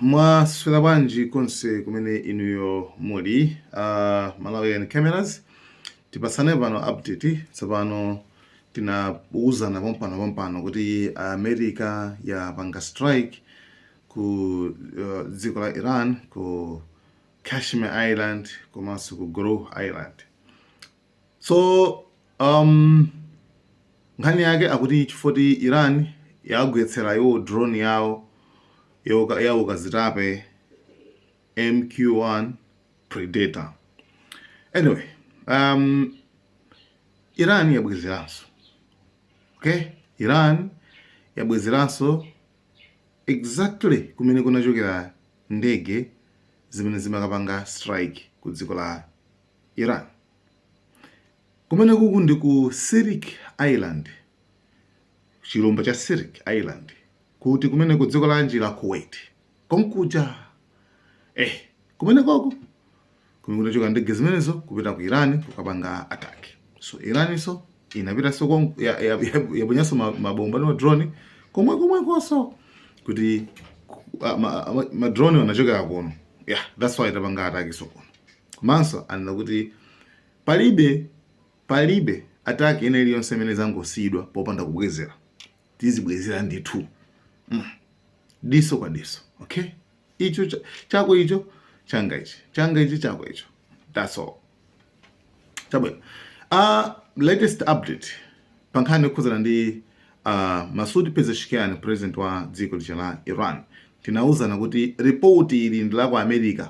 Mwaswera bwanji konse kumene inuyo muli? Malawian Cameras, tipasane pano update tsopano. Tinauzana pompano pompano kuti America yapanga strike ku dziko la Iran, ku Qeshm Island komanso ku Groh Island. So nkhani yake akuti chifoti Iran yagwetsera iwo drone yawo yaukazitape MQ1 Predator. Anyway, Iran yabwezeranso, okay? Iran yabwezeranso exactly kumene kunachokera ndege zimene zimakapanga strike ku dziko la Iran. Kumene kuku ndi ku Sirik Island, chilumba cha Sirik Island, kuti kumene ku dziko lanji? La Kuwait konkuja. Kumene koko kumene kunachoka ndege zimenezo kupita ku Iran kukapanga attack. So Iran so inapitanso yaponyanso mabomba ndi madrone komwe komwekonso kuti madrone anachokera kuno. Yeah, that's why itapanga attack so kuno. Komanso anena kuti palibe attack ina iliyonse imene zangosiyidwa popanda kubwezera. Tizibwezera ndithu, diso kwa diso, okay? Icho chako icho, changa ichi, changa ichi, chako icho, that's all. Chabwino, latest update pa nkhani yokhuzana ndi Masoud Pezeshkian, president wa dziko lija la Iran. Tinauzana kuti ripoti ili ndi la ku America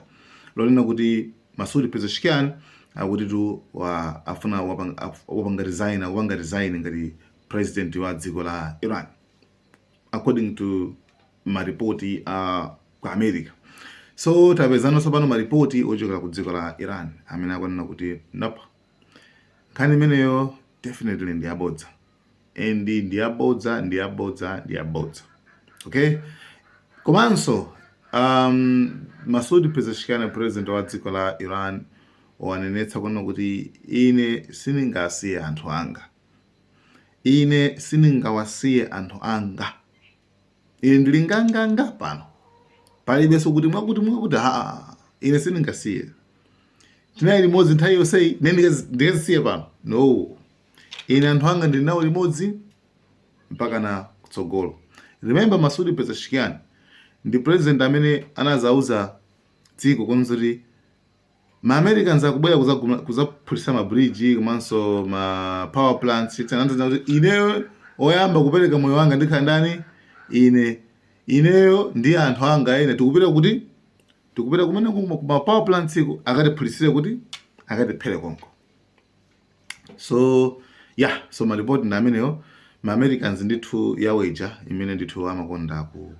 lonena kuti Masoud Pezeshkian akuti tu wa afuna wapanga resign, akupanga resign ngati president wa dziko la Iran, according to maripoti a ku America. So tapezanso pano maripoti ochokera ku dziko la Iran amene akunena kuti nope, nkhani imeneyo definitely ndi yabodza, and ndi yabodza, ndi yabodza, ndi yabodza, okay? Komanso Masoud Pezeshkian, president wa dziko la Iran, wanenetsa kuona kuti ine sindingasiye anthu anga, ine sindingawasiye anthu anga, ine ndili nganganga pano, palibenso kuti mwakuti mwakuti. Ha, ine sindingasiye. Tinali limodzi nthawi yonseyi, ine ndikazisiye pano? No, ine anthu anga ndili nawo limodzi mpaka na kutsogolo. Remember, Masoud Pezeshkian ndi president amene anazauza dziko konse kuti ma Americans akubwera kuzaphulitsa ma bridge komanso ma power plants. Ananena kuti ineyo oyamba kupereka moyo wanga ndikhala ndani? Ine, ineyo ndi anthu anga ene tikupita kuti tikupita kumene kuma power plants iko, akatiphulisire kuti akatiphere konko. So yeah, so maripoti ndi ameneyo. Ma Americans ndithu yaweja imene ndithu amakonda ku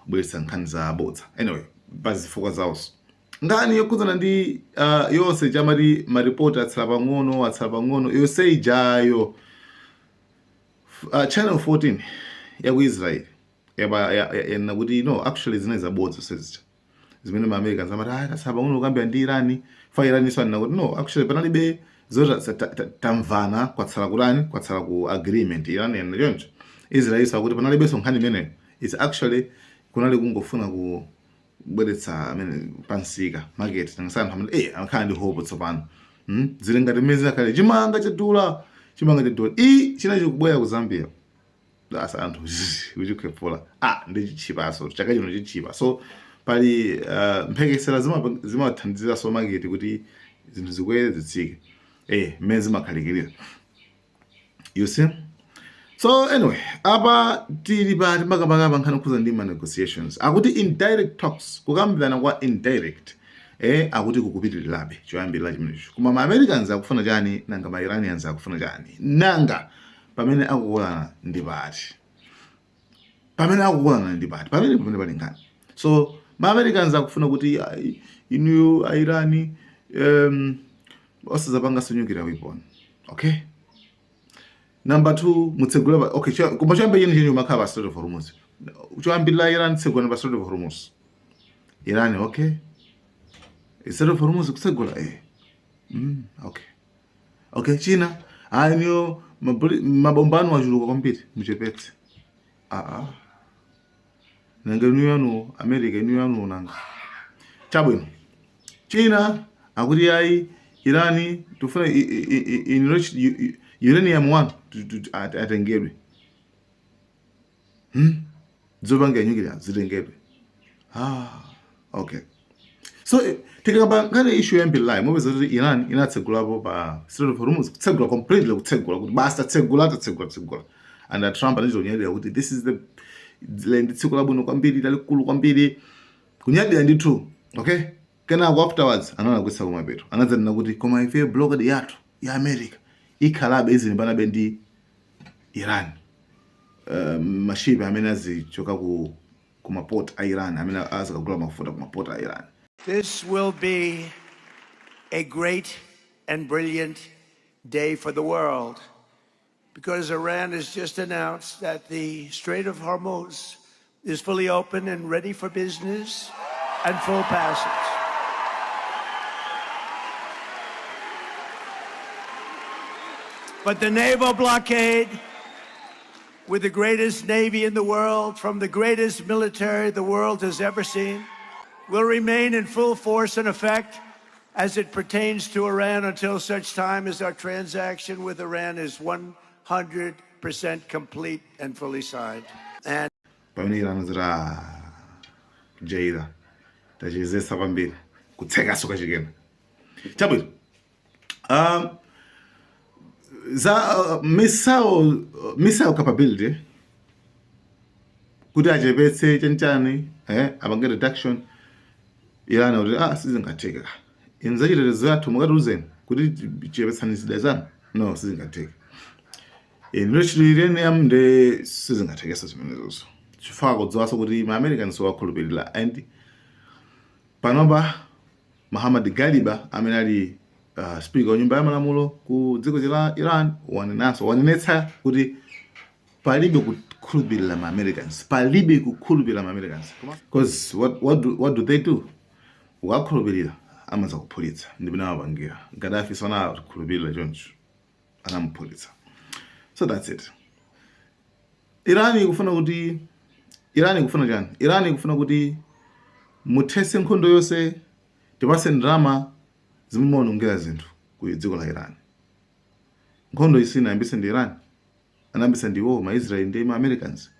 bweretsa nkhani za bodza. Anyway, pazifukwa zawonso nkhani yokhudzana ndi yonse chamati maripoti atsala pang'ono, atsala pang'ono, yonse ijayo, Channel 14 ya ku Israel yanena kuti no, actually zinayi zabodza sezija zimene ma Americans amati ah, tatsala pang'ono kukambira ndi Iran. Fa Iran iso anena kuti no, actually panalibe zoti tamvana, kwatsala kutani, kwatsala ku agreement. Iran yanena choncho. Israel iso akuti panalibenso nkhani imeneyo, it's actually kunali kungofuna kubweretsa amene pansika market nangasa anthu amene amakhala ndi hope tsopano. Zili ngati mmene zinakhale chimanga chadula, chimanga chadula, i china chikubwera ku Zambia, asa anthu kuchikhwepfula, ah, ndi chichipaso chaka chino chichipa. So pali mphekesera zimathandiziraso market kuti zinthu zikwere, zitsike, mmene zimakhalikirira, you see? So anyway, apa tili pati makamaka pa nkhani yokhuza ndi ma negotiations? Akuti indirect talks, kukambirana kwa indirect, akuti kukupitirirabe choyambirira chimenecho. Koma ma Americans akufuna chani? Nanga ma Iranians akufuna chani? Nanga pamene akukolana ndi pati? Pamene akukolana ndi pati? Pamene pali nkhani. So ma Americans akufuna kuti ai, inuyo a Irani osazapanganso nuclear weapon, okay? Number two, mutsegule okay, koma choyamba chene chene umakhala pa Strait of Hormuz. Choyambirira, Iran, tsegula pa Strait of Hormuz. Iran, okay, Strait of Hormuz kutsegula, okay. China, ayi, mabomba anu achuluka kwambiri, muchepetse. Ah, ah. Nanga inu yanu America, inu yanu nanga? Chabwino, china akuti ayi, Irani tifuna enriched uranium 1 atengedwe, Zopanga nuclear zitengedwe. Ah, okay. So tikakamba nkhani issue yambirilayi, mupeza kuti Iran inatsegulapo pa Strait of Hormuz, kutsegula completely, kutsegula kuti basi, tatsegula, tatsegula, tatsegula. And Trump anachita kunyadira kuti this is the le ndi tsiku labwino kwambiri, lalikulu kwambiri, kunyadira ndithu. Okay, kenako afterwards analakwitsa kumapeto, anadzanena kuti koma ife blockade yathu ya America ikhalabe, izilimbanabe ndi Iran, mashipi amene azichoka ku maport a Iran, amene azikagula mafuta ku maport a Iran. This will be a great and brilliant day for the world because Iran has just announced that the Strait of Hormuz is fully open and ready for business and full passage. But the naval blockade, with the greatest navy in the world, from the greatest military the world has ever seen, will remain in full force and effect as it pertains to Iran until such time as our transaction with Iran is 100% complete and fully signed. And Pamene Iran zira jaira tachezesa kwambiri, kutsekaso kachikena. Chabwino, za missile capability kuti achepetse chanchani, apange reduction, Iran kuti ah, sizingatheke. Inu zachitetezo yathu mukatiuzeni kuti chepetsani zida zanu? No, sizingatheke. Enriched uranium nde sizingathekenso zimenezozo, chifukwa kudziwanso kuti ma Americans wakhulupirira. And panopa Muhammad Ghalibaf amene ali speaker wa nyumba ya malamulo ku dziko la Iran wanenanso, wanenetsa kuti palibe kukhulupirira ma Americans, palibe kukhulupirira ma Americans, because what do they do? Ukakhulupirira amaza kuphulitsa. Ndimene amapangira Gaddafi, sanakhulupirira choncho, anamuphulitsa. So that's it. Iran ikufuna kuti, Iran ikufuna chani? Iran ikufuna kuti muthese nkhondo yonse, tipase ndalama zimene mumaonongera zinthu ku dziko la Iran. Nkhondo isi inayambitsa ndi Iran, anayambitsa ndi iwo ma Israel ndi ma Americans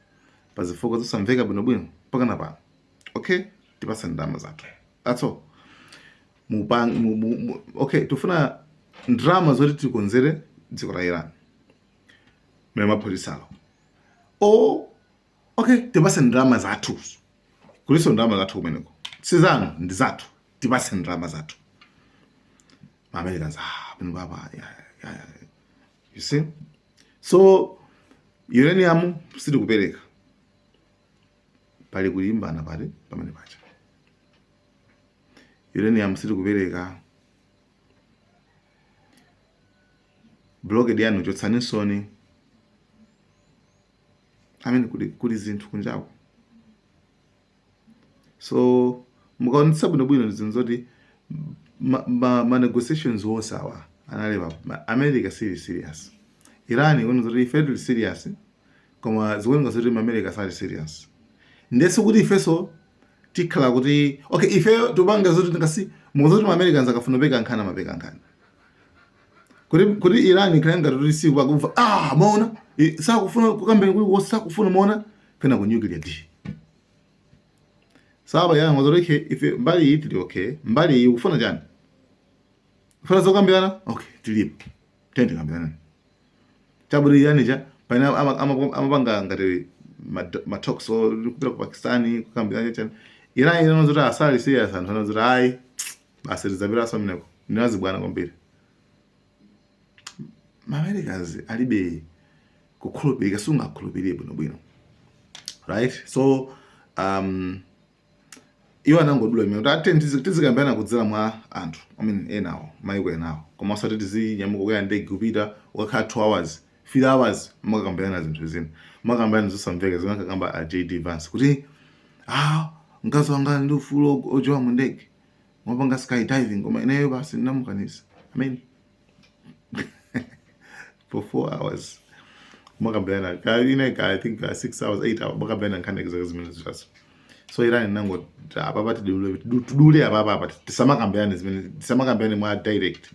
pa zifukwa zosamveka bwinobwino mpaka na pano. Okay, tipase ndalama zathu, that's all. Mupang, mu, mu, mu, okay, tifuna ndalama zoti tikonzere dziko la Iran mene mapholisalo o. Okay, tipase ndalama zathu, kuliso ndalama zathu kumeneko, sizanu, ndi zathu, tipase ndalama zathu. Ma Americans, ah, pano papa, yeah. You see, so uranium sitikupereka, pali kulimbana pali pamene pacha. Uranium sitikupereka, blockade yanu chotsanisoni amene kuli zinthu kunjaku. So mukaonetsa bwinobwino ndi zinthu zoti ma negotiations wonse awa anali America sili serious, Iran ikuona zoti ife tili serious, koma zikuoneka zoti ma America sali serious. Ndese kuti ifeso tikhala kuti okay, ife tupanga zoti ngasi mukuti ma Americans akafuna kupeka nkhani amapeka nkhani kuti Iran ikhale ngati kuti siku pakumva, ah, maona sakufuna kukambeni kuli sakufuna, maona pena ku nuclear deal saba ya ngozoti okay, ife mbali iyi tili okay, mbali iyi ukufuna chani? Ufuna zokambirana? Okay, tilipo, tende kambirana. Chabwino, Iran cha pamene amapanga ngati ma talks o kupita ku Pakistani kukambirana chani, Iran inazoti asali serious, anthu anazoti ayi, basi, tidzapitaso ameneko, ndinazibwana kwambiri. Ma Americans alibe kukhulupirika, sungakhulupirire bwinobwino, right? So iwo anangodula imene kuti ate tizikambirana kudzera mwa anthu, I mean, enawo, maiko enawo, koma osati tizinyamuka kuya ndege kupita ukakhala 2 hours, 3 hours, makambirana zinthu zina, makambirana zosamveka zimene akakamba a JD Vance kuti ah, mkazi wanga ndi ufulu ojowa mu ndege, mwapanga skydiving, koma ineyo basi ndinamukanisa. I mean, for 4 hours. Kumakambirana ka ine ka, I think, 6 hours, 8 hours, kumakambirana nkhani zake zimene zichazo. So Iran nango apapa tidule, tidule apapa apa, tisamakambirane zimene, tisamakambirane mwa direct,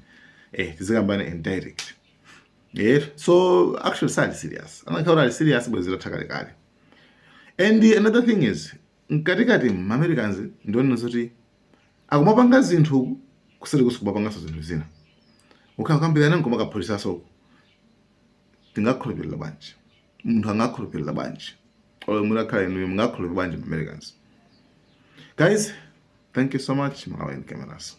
tizikambirane indirect. Yeah, so actually sali serious. Anakhala ali serious, bwezi latha kalekale. And another thing is, mkatikati Americans ndionena zoti akumapanga zinthu kuseri kusi, kumapanganso zinthu zina. Ukakambirana nkomakaphulisaso, tingakhulupirira bwanji? Munthu angakhulupirira bwanji? Or munakhala inuyo, mungakhulupirira bwanji Americans? Guys, thank you so much. Malawi Cameras.